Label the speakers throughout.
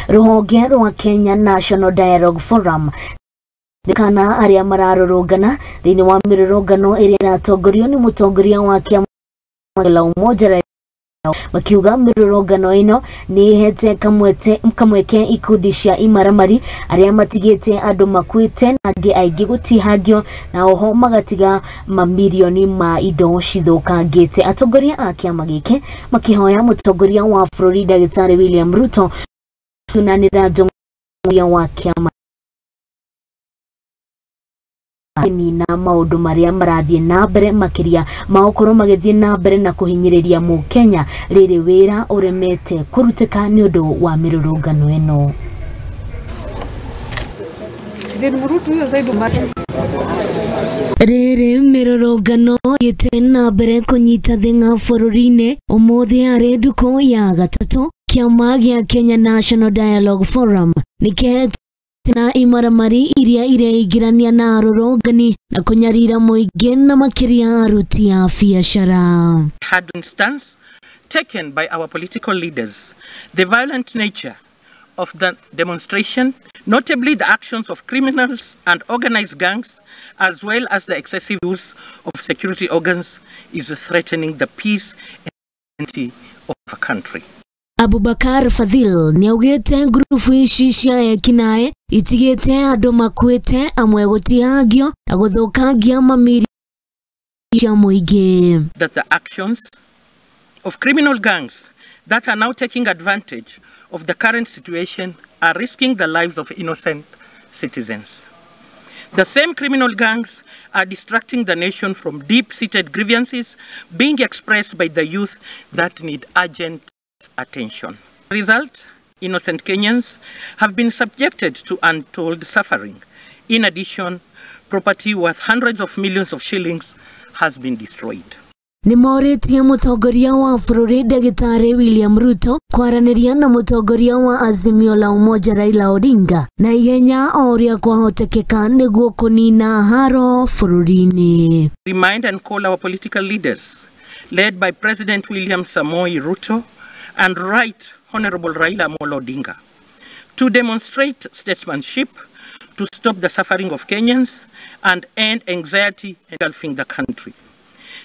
Speaker 1: Rũhonge rwa Kenya National Dialogue Forum kana arĩa mararũrũngana thĩinĩ wa mĩrũrũngano ĩrĩa ĩratongorio nĩ mũtongoria wa kĩama la Umoja makiuga mĩrũrũngano ĩno nĩ ĩhete kamweke ikundi cia imaramari arĩa matigĩte andũ makuĩte na angĩ aingĩ gũtihangio na oho magatiga mamirioni ma indo cithũkangĩte. Atongoria a kĩama gĩkĩ makĩhoya mũtongoria wa bũrũri Ndagĩtarĩ William Ruto kunanĩra njong'o wa kĩama nina maũndũ marĩa marathiĩ na mbere makĩria maũkorwo magĩthiĩ na mbere na kũhinyĩrĩria mũkenya rĩrĩ wĩra ũremete kũrutĩka nĩ ũndũ wa mĩrũrũngano ĩno. Rĩrĩ mĩrũrũngano ĩthiĩte na mbere kũnyita thing'a bũrũri-inĩ ũmũthĩ arĩ ndukũ ya gatatũ kĩama gĩa Kenya National Dialogue Forum nĩkĩhete na imaramari iria ireingĩrania na arũrũngani na kũnyarira mũingĩ na makĩria aruti a biacara.
Speaker 2: Had stance taken by our political leaders, the violent nature of the demonstration, notably the actions of criminals and organized gangs, as well as the excessive use of security organs, is threatening the peace and unity of the country.
Speaker 1: Abubakar Fadhil nĩaugĩte ngurubu ici cia ekinaĩ itigĩte andũ makuĩte amwe gũtihangio na gũthũkangia mamirioni cia mũingĩ.
Speaker 2: That the actions of criminal gangs that are now taking advantage of the current situation are risking the lives of innocent citizens. The same criminal gangs are distracting the nation from deep-seated grievances being expressed by the youth that need urgent attention. Result, innocent Kenyans have been subjected to untold suffering. In addition, property worth hundreds of millions of shillings has been destroyed.
Speaker 1: Nĩ morĩtie mũtongoria wa bũrũri Ndagĩtarĩ William Ruto kwaranĩria na mũtongoria wa Azimio la Umoja Raila Odinga na ihenya o ũrĩa kwahotekeka nĩguo kũnina haro bũrũri-inĩ.
Speaker 2: Remind and call our political leaders, led by President William Samoei Ruto and Right Honorable Raila Amolo Odinga, to demonstrate statesmanship to stop the suffering of Kenyans and end anxiety engulfing the country.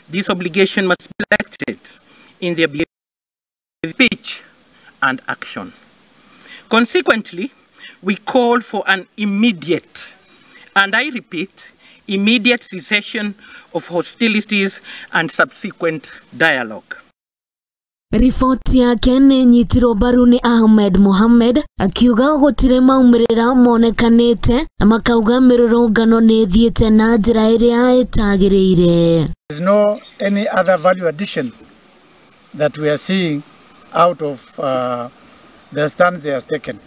Speaker 2: This obligation must be reflected in their behavior, speech, and action. Consequently, we call for an immediate, and I repeat, immediate cessation of hostilities and subsequent dialogue.
Speaker 1: Riboti yake nĩ ĩnyitirwo mbaru nĩ Ahmed Mohamed akiuga gũtirĩ maumĩrĩra monekanĩte na makauga mĩrũrũngano nĩ ĩthiĩte na njĩra ĩrĩa ĩtagĩrĩire.
Speaker 3: There is no any other value addition that we are seeing out of the stance he has taken.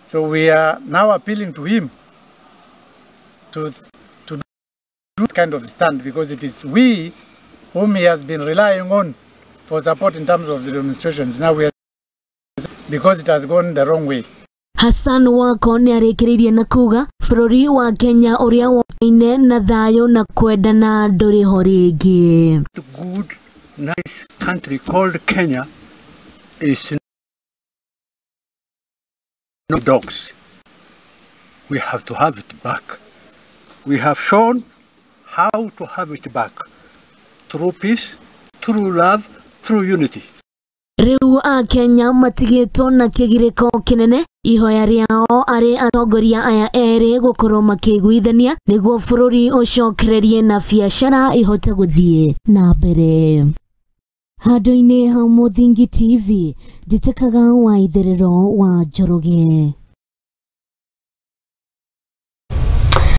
Speaker 3: So we are now appealing to him to do that kind of stand, because it is we whom he has been relying on for support in terms of the demonstrations. Now we are, because it has gone the wrong way.
Speaker 1: Hassan Wako nĩ arĩkĩrĩirie na kuga bũrũri wa Kenya ũrĩa wokaine na thayũ na kwendana ndũrĩ ho rĩngĩ.
Speaker 4: The good, nice country called Kenya is no dogs. We have to have it back. We have shown how to have it back through peace, through love, through unity.
Speaker 1: Rĩu a Kenya matigĩtwo na kĩgirĩko kĩnene ihoya rĩao arĩ atongoria aya erĩ gũkorwo makĩiguithania nĩguo bũrũri ũcokererie na biacara ihote gũthiĩ na mbere. Handũ-inĩ ha Mũthingi TV, njĩtĩkaga wa itherero wa Njoroge.